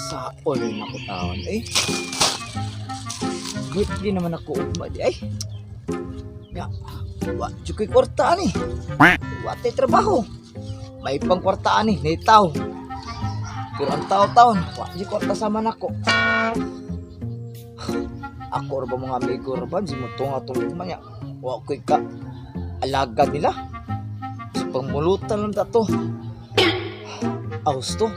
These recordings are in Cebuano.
Saol na ko taon eh. Birthday naman ako ugma di ay. Ya, wa jud ko'y kwarta ani. Wa tay trabaho. May pang kwarta ani, nay tao. Pero ang tao-taon, wa jud kwarta sama nako. Ako ra ba mga amigo ra ba, si mo tunga tulog man ya. Wa ko'y ka alagad nila. Sa pangmulutan lang ta to. Austo.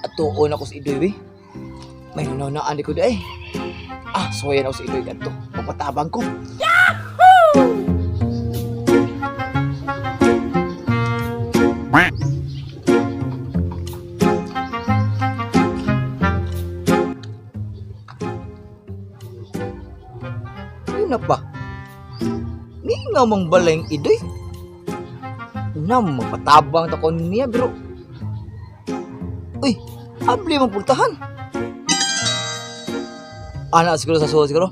Atuon ako sa Idoy, be. May nununaan di ko di ay. Ah, suwayan ako sa Idoy kadto. Papatabang ko. Yun na pa. Ningaw mang balay ang Idoy. Nam, magpatabang ta ko niya, bro. Uy, abli mang pultahan. Ana siguro sa suwa siguro.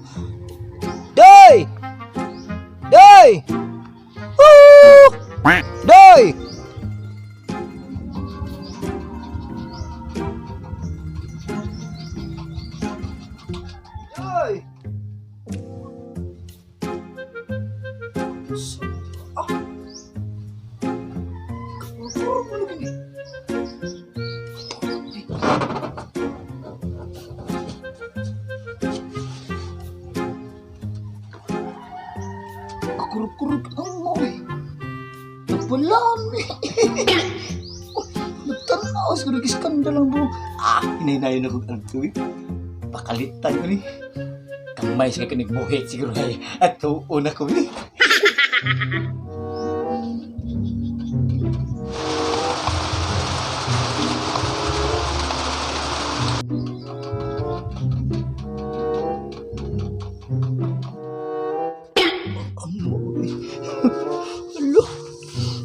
Day! Day! Woo! Day! Day! Ah! Kakurang mo lagi ni. Kakurog-kurog ang mo eh. Nagpalami. Nagtanaw siguro iskandal ang buong. Ah, hinay-hinayon ako ang tuwing. Pakalitan ko ni. Kamay siya kanigbuhit siguro ay. At tuon ako ni. Amo eh. Alo,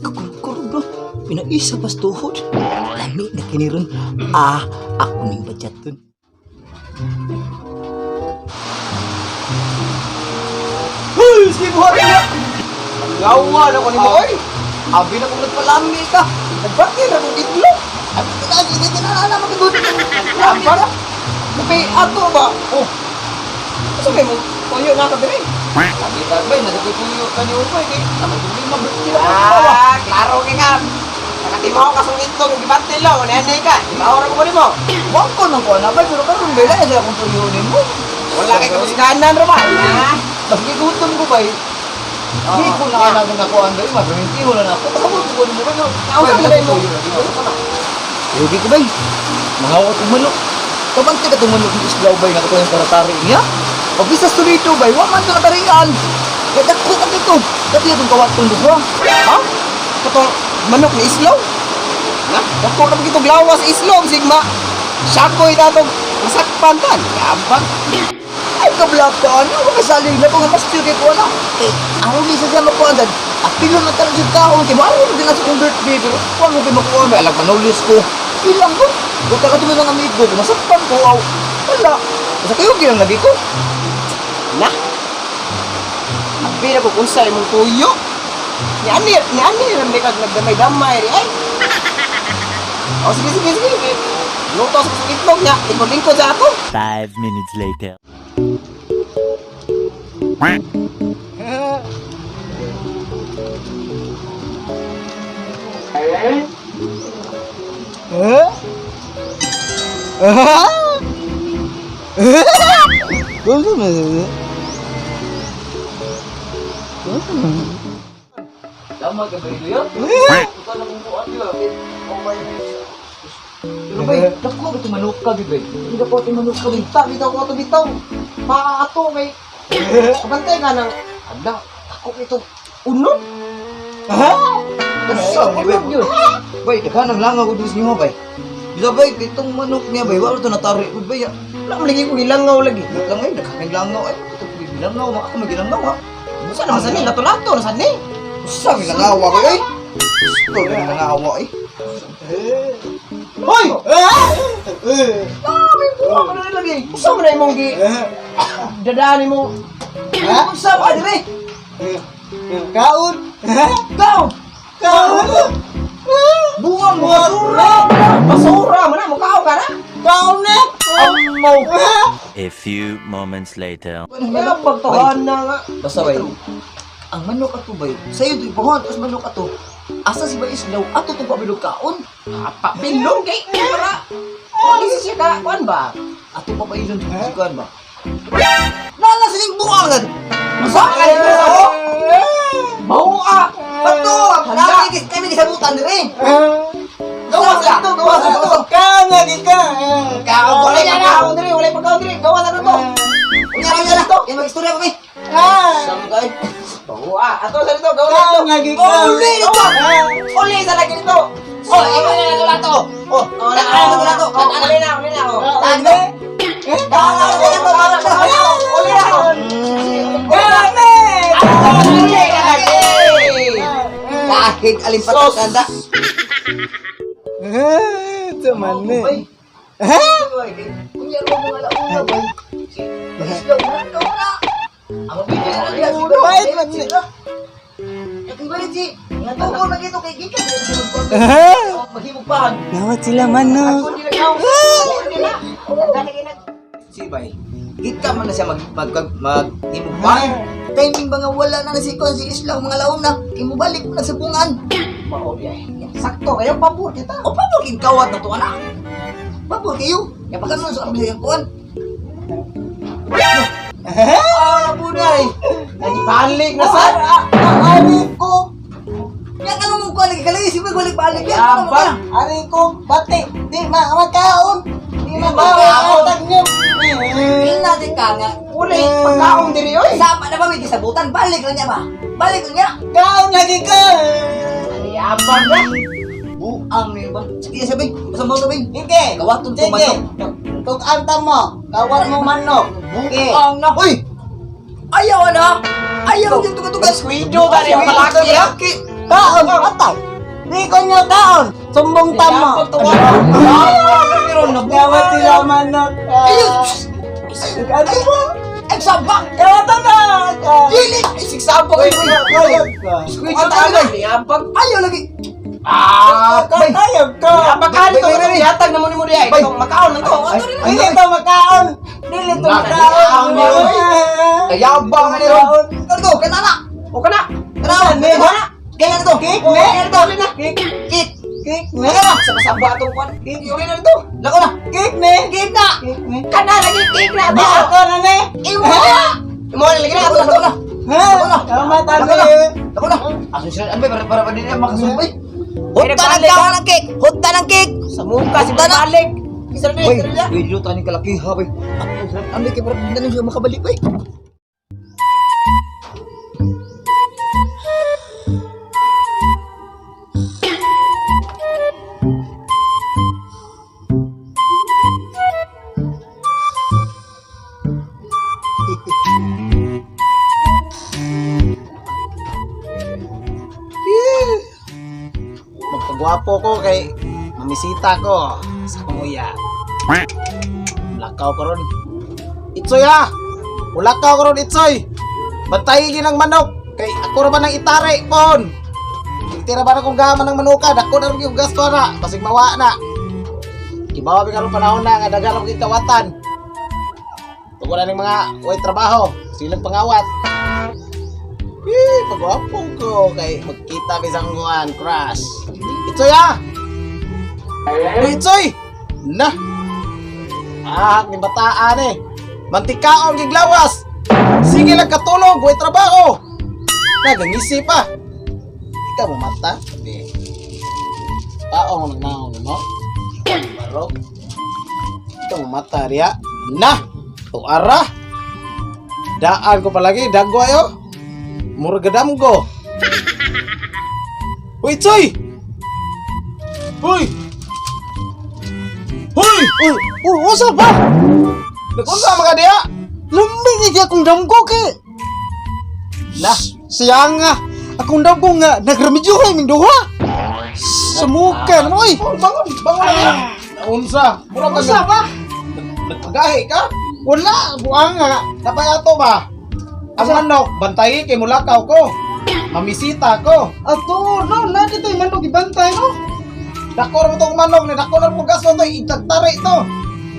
kakurog-kurog ba? Pinaisa pas tuhod. Lami na kiniron. Ah, ako ning badyaton. Huy, sige buhat niya. Gawa na ko nimo oy. Abi na kung nagpalami ka. Nagbakir na kong itlog. Abi na sige na na magigud. Lami ka. Kape ato ba? Oh. Asa kay mo tuyo na ka diri? Lami ka bay, nagtutuyo ka niyo bay kay naman kung may mabirthday na ako. Ah, klaro kay nga. Nakatimaw ka sa itlog ug gibatil lo, nene ka. Timaw ra ko nimo. Wag ko nang kuha na bay, pero karon bay lang sa akong tuyunin mo. Wala kay kamusganan ra ba? Ha? Mas gigutom ko bay. Di ko na alam kung nakuhaan bay, magraminti wala na ako. Pasabot ko nimo bay. Nausa man mo. Yugi ko bay. Mangawat og manok. Kabante ka tong manok ng islaw bay nga katong karatari niya. Pag bisa sulito bay, wa man to natarian. Kaya dako ka dito. Dati itong kawaton duha. Ha? Katong manok ni islog. Na, dako na pagitong lawas islog sigma. Sakoy tatong masakpan tan. Yabang. Ay kablaka ano, makasalig na ko nga mas kay ko na. Kay aron ni sa siya makuha dad. Apilo na tanan sa kaon kay maron din na sa kong birthday pero wa mo kay makuha may alag manulis ko. Ilang ko. Wa ka kadto mga amigo ko masakpan ko aw. Wala. Sa kayo ginang lagi ko. Na. Abi na ko kung sa imong tuyo. Ni ani, ni ani ramde kag nagdamay-damay ri ay. O sige sige sige. Luto sa kusog itlog nya, lingkod-lingkod sa ato. 5 minutes later. Tama ka ba yun? Ikaw na kung buwan yun. Oh my Pero bay, dako ba itong manok ka, bay? Hindi ko itong manok ka, bay. Bitaw, bitaw ko ato bitaw. Paa ato kay kabantay ka nang ala, ako ito unod. Sa unod yun. Bay, daghan ang langaw ko dun sa inyo, bay. Bisa bay, itong manok niya, bay, wala ito natari ko, bay. Wala man lagi ko gilangaw lagi. Wait lang ay, daghan ang langaw. Ay, ito gilangaw, ako magilangaw, ha. Usa na sa ni lato-lato na sa ni. Usa, may langaw ako, eh. Gusto, may langaw, eh. Hoy! Ah, may buha ka na lagi. Usa man na imong gi dadaan nimo. Ha? Usa ba, dire? Kaon. Kaon! Kaon. Buwang, basura! Basura man na mo kaon. A few moments later. Kaya pagtuhan na nga. Basta bay. Ang manok ato bay. Sayo to ibuhon tas manok ato. Asa si bay islaw ato tong pabilog kaon. Papilong kay para. Wala siya ka, kuan ba? Ato pa ba ilon si kuan ba? Nala sining buangan. Buangan ito sa ako. Bawa. Bato, kami kami gisabutan dire. Gawas sa ito, gawas sa ito. Ka nga di ka. Kaon ko Wala na na kaon diri, wala pagkaon diri. Gawas sa ito. Unya unya na. Yan mag-istorya pa mi. Samgay. Bawa. Ato sa ito, gawas sa ito. Ka nga di ka. Uli dito. Uli sa lagi dito. Oh, imo na na to. Oh, Oh, na, na na to. Oh, uli na, uli na. Oh. Tag do. Uli na. Kame. Uli na lagi. Kahit alin pa tanda. Ito man eh. Unya ro mga launa bay. Si Islaw na ikaw na. Ang mabigay na diya si Bait man ni. Nakibalik si Nga na gito kay gikan maghimugpahan. Nawat sila manok. Uli na. Uli na. Si bay. Gika man na siya mag mag maghimugpahan. Timing ba nga wala na na si Kon si Islaw mga launa kay mobalik na sa bungan. Mao biyahe. Sakto kayo pabor kita. O pabor king kawat na to anak. Pabor kayo. Ya pagkanon sa kamilyan kuan. Ah, bunay. Nagbalik na sa. Ari ko. Ya kanong mong kuan lagi kalagi si balik balik yan. Yabang. Ari ko bati. Di ma makaon. Di ma makaon. Tag niyo. Tingnan natin ka nga. Uli pagkaon diri oy. Sama na ba may gisabutan? Balik lang niya ba? Balik lang niya. Kaon lagi ka. Yabang na. Buang ni ba? Sige sabi, basta mo sabi. Sige. Kawaton ko Sige. manok. Tug-anta mo. Kawat mo manok. Sige. Buang na. Uy! Ayaw na! Ayaw yung tuga-tuga. Squidyo ka rin palaki ha. Kaon patay. Di ko nyo kaon. Sumbong tamo. Gawat sila manok. Ayun! Ano mo? Ay, sabak! Kawat na. Dili! Ay, sigsabak! Ay, ay, Squidyo ta na. Yabang. Ayaw lagi! Ah, Kayag ka. Yabang ka dito. Bay, bay, bay. Yatag na mo ni mo diay. Bay. Itong makaon lang to. Ay, Ato rin. Dili to makaon. Dili to makaon. Kayabang ka ni Ron! Ano to? Kaya na! O kana. Kaya na! Ne, ha? Kaya na to! Kick, Kaya ne? na to! Kick, Kick! kick, ne? Kaya na! Sa masamba atong kuan. Uli na dito. Lako na! Kick, ne? Kick na! Kick, ne? Kana lagi cake na Di ato. ako na, ne? Imo na! Imo na lagi na ato. Lako na! Ha? Tama, Lako na! tama. Lako na! Aso sila, ano ba? Para pa din na makasumpay. Hutta ng kawan ng cake! Hutta ng cake! Sa muka si Hutta na! balik. Isa na Uy, isa na. uy, luto ni kalakiha, uy. Ato sila, ano kay para din na siya makabalik, uy. Magpagwapo ko kay mamisita ko sa akong uya. Lakaw ko ron. Itsoy ha! Ulakaw ko ron, Itsoy! Bantay ginang manok! Kay ako ra ba nang itare, pon! Tira ba na kong gama ng manuka? Dako na rin yung gasto na. Basig mawa na. Ibawa mi karon panahon na nga dagan akong kawatan. Tungkol na ng mga way trabaho, silang pangawat. Eh, pagwapo ko kay magkita mi sa akong crush. Itsoy ah! Uy, Itsoy! Na! Ah, ni bataan eh. Mantikaon giglawas. Sige lang katulog, way trabaho. Nagangisi pa. Ikaw mo mata? Hindi. Tao mo nagnaon mo. Ikaw mo barok. Ikaw mo mata riya. Na! Tuara! Daan ko palagi, daggo ayo. Murag ko. Uy, Tsoy! Uy! Uy! Uy, uy, usa ba? Nag-unsa mga diya? Lambing iki akong damgo kay. Lah, Siya nga, akong damgo nga nagremedyo kay ming duha. Sumuka na mo oy. Oh, bangon, bangon na. Naunsa? Murag ka Usa ba? Nagpagahi ka? Wala, buang nga. Napay ato ba? Ang manok, bantayi kay mulakaw ko. Mamisita ko. Ato, no, na dito manok ibantay no. Dako ra mo tong manok ni dako ra mo gasto to itagtari to.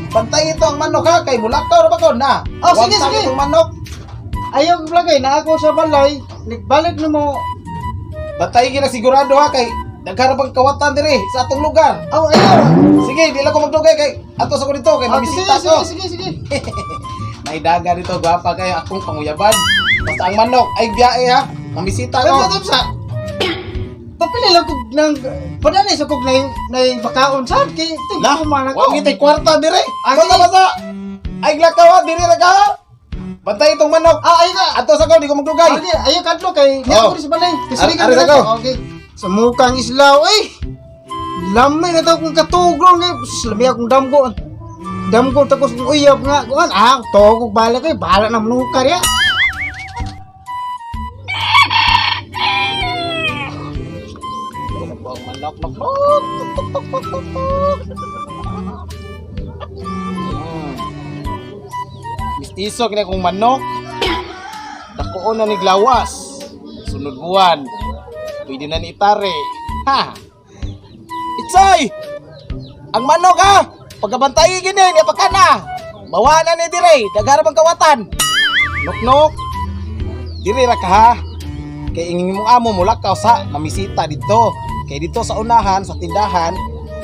Bantay ito ang manok ha, kay mulakaw ra ba ko na. Oh, sige, Wag sige. itong manok. Ayaw blagay na ako sa balay. Nagbalik na mo. Bantay gina sigurado ha kay daghan ra bang kawatan diri sa atong lugar. Aw, ayaw. Sige, di lang ko magdugay kay ato sa ko dito kay Ah, sige, mamisita sige, ko. sige, sige. Naidaga dito, gwapa kayo akong panguyaban. Basta ang manok ay biyahe ha. Mamisita ko. Ay, sa. Papili lang kog nang padali sa kog nay nay bakaon sad kay Lah, tingko man ako. wa ngitay kwarta dire. Ah, Basta sige. basta. Ay glakaw ha, diri ra ka. Ha. Bantay itong manok. Ah, ayaw ka. Ato sa ko, di ko magdugay. Okay, ayaw kadlo kay niya Oh. ko sa balay. Kasi Ari sa ko. Okay. Sa mukang islaw eh. Lamay na daw kong katugron eh. Lami akong damgo. Damgo tapos kong uyab nga. Kuan ah, to kog bala kay bahala na manukar ya. Ang manok, nok, nok. Tuk, tuk, tuk, tuk, tuk, tuk. Mistiso kini akong manok. Dakoon na ni Glawas. Sunod buwan. Pwede na ni Itare. Ha! Itsoy! Ang manok ha! Pagkabantay gini, niya pa na. Bawa na ni dire, dagara bang kawatan. Nok-nok. Dire ra ka ha. Kay ingin mong amo mulakaw sa mamisita dito. Kay dito sa unahan sa tindahan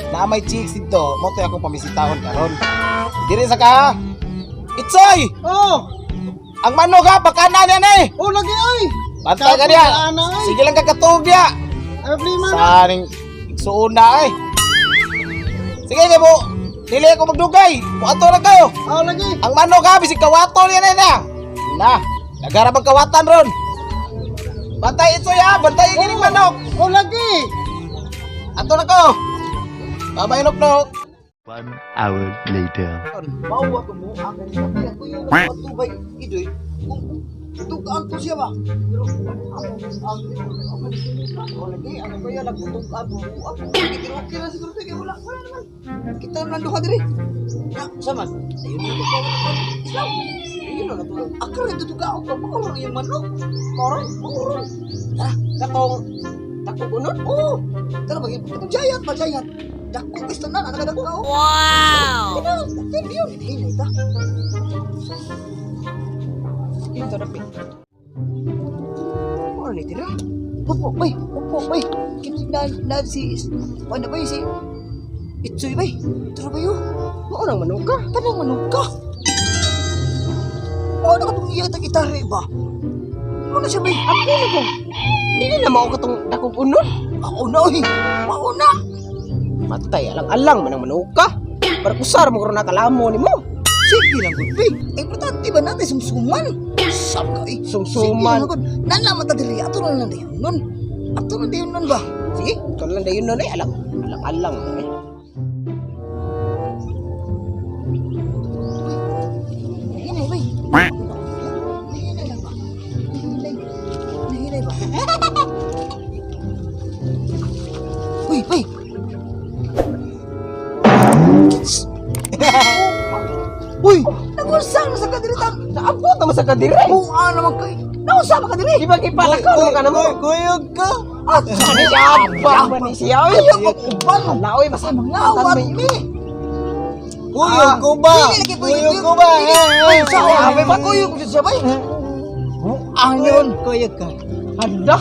na may chicks dito, mo to akong pamisitahon karon. Dire sa ka. Ha? Itsoy! Oh, Ang manok ha, bakana niya na eh. oh lagi oy. Bantay ka niya. Ana oy. Sige lang kakatuog niya. Ay problema na. Sa ning igsuon na eh. Sige kay mo. Dili ako magdugay. Muato na kayo. Oh lagi. Ang manok ha, bisig kawato niya na na. Na, nagara bang kawatan ron. Bantay ito ya, bantay gining manok. Oh lagi. Ato na ko. Babay nok nok. 1 hour later. Mauwa ko mo ang kaya ko yung nagpatubay idoy. Kung tugaan to siya ba? Pero ang ang ang lagi ano ba yan nagtutugaan to buang. Pero okay ra siguro kay wala wala naman. Kita naman duha diri. Na sama. Ayun na ko. Islam. Ayun na to. Akra ito tugaan ko pa ang iyang manok. Moron, moron. Tara, Katong takog unod. oh. Tara bagi itong giant ba giant. Dako gusto na nakadako ka. Wow. Kina, yun, hinay ta. Ito na pi. Ano ni tira? Upo, bay. Upo, bay. Kini na na si ano ba si Itsoy bay. Tara ba yun? Mao nang manok ka. Tanang manok ka. Mao na katong iya tag itari ba? Mao na siya bay. Ako na ko. Dili na mao katong dakog unod. Mao na oy. Mao na. Matay alang-alang man ang manok ka. Para kusar mo karon nakalamo nimo. Sige lang gud bay. Importante ba natin sumsuman? Sab ka eh. Sumsuman. Sige lang gud. Nalaman ta diri ato na lang dayon nun. Ato na dayon nun ba? Sige, ikaw lang dayon nun eh. Alang, alang-alang man eh. Hinay bay. Hinay lang ba? Hinay. Hinay ba? Uy, bay. Uy, nagunsa na sa kadiri ta. Naabot naman sa kadiri. Buka naman kay. Naunsa ba kadiri? Di ba gipalakaw naman ka na mo? Kuyog ka. Ah, Ano siya? Ba ni siya? Oy, ayaw pag uban. Hala, oy, basta Mangawat mi. Kuyog ko ba? Dili lagi pwede. Kuyog ko ba? Uy, sa abe pa kuyog ko siya bay. Buang yun. Kuyog ka. Hala.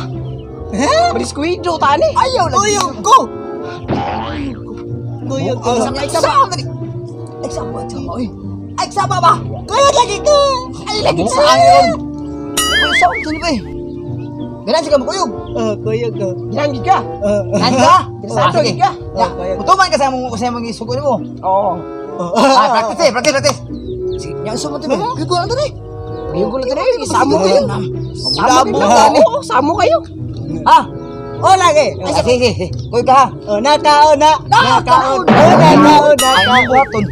Madiskuido ta ni. Ayaw lagi. Kuyog ko. Kuyog ko. Ay, sama dali. Ay, sama, sama, oy. Ay, sama ba? Kuyog lagi ko. Ay, lagi sa yun. Ay, sa ni bay. Ganaan siya ka makuyog. Oh, kuyog ko. Ginanggi ka. Oh. Ganaan ka? Interesado Sige. gid ka. Ya, Oh, mutuman ka sa mong isugo nimo. Oo. Ah, practice eh, practice, practice. Sige, nya sa mo to. Kuyog na to ni. Kuyog ko lang to ni. Samo kayo. Samo Mabulabog kayo. ni. Oo, samo kayo. Ha? Oh, lagi. Ay, sige, sige, sige. Kuyog ka ha. Oh, nakaon na. Nakaon. Oh, nakaon, Ay, nakaon. buhaton.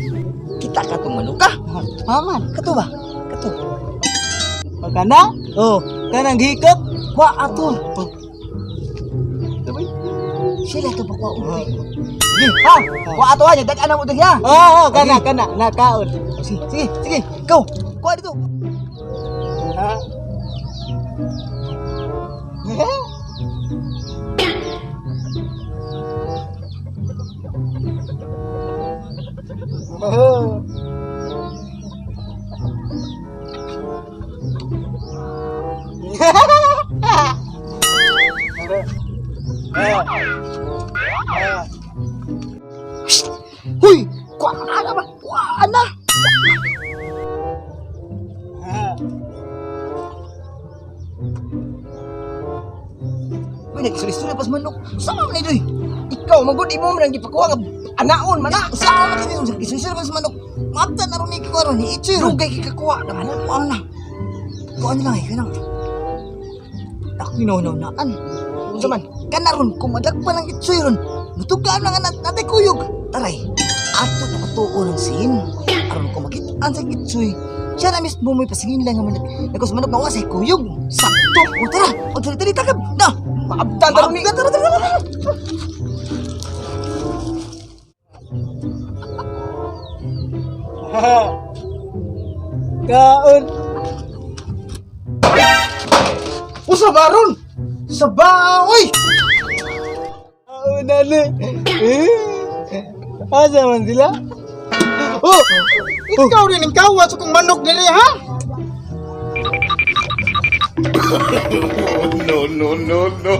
Kita ka tong manuka. Aman. Kato ba? Kato. O kana? Oh, kanang hikot. Wa ato. Sila to pa kwa ubi. Sige, ha. Wa ato ha, dag ana mo diri ha. Oh, oh, kana kana nakaon. Sige, sige, sige. Go. Kuha dito. Ha? Oh. Huy! Kuha na ba? Kuha na! Uy, nagsulisuli pas manok. Sama man ni. Ikaw magud imo man ang gipakuha nga anaon man Na, sama man ni. Nagsulisuli pas manok. Maabtan na ron ni kuha ron ni Itsoy ron. Dugay kay kakuha Ano, kuha na. Kuha na lang eh, kanang. Ako inaw-naunaan. Unsa man? Kana ron, kung madagpa ng Itsoy ron, mutugaan na nga natay kuyog. Taray, ato na katuo ng sin. Aron kung makitaan sa Itsoy, siya na mismo mo'y pasingin lang nga manok. Nagos manok nga wa say kuyog. Sakto. O tara, o tara, tara, takab. Na, Maabtan ta ron ni. tara, tara, tara, tara. Kaon. Usa ba ron? Sa ba, oy! Kaon na ni. Eh. Asa man sila? Oh, ikaw rin ang kawas kung manok dili ha? No, no, no, no.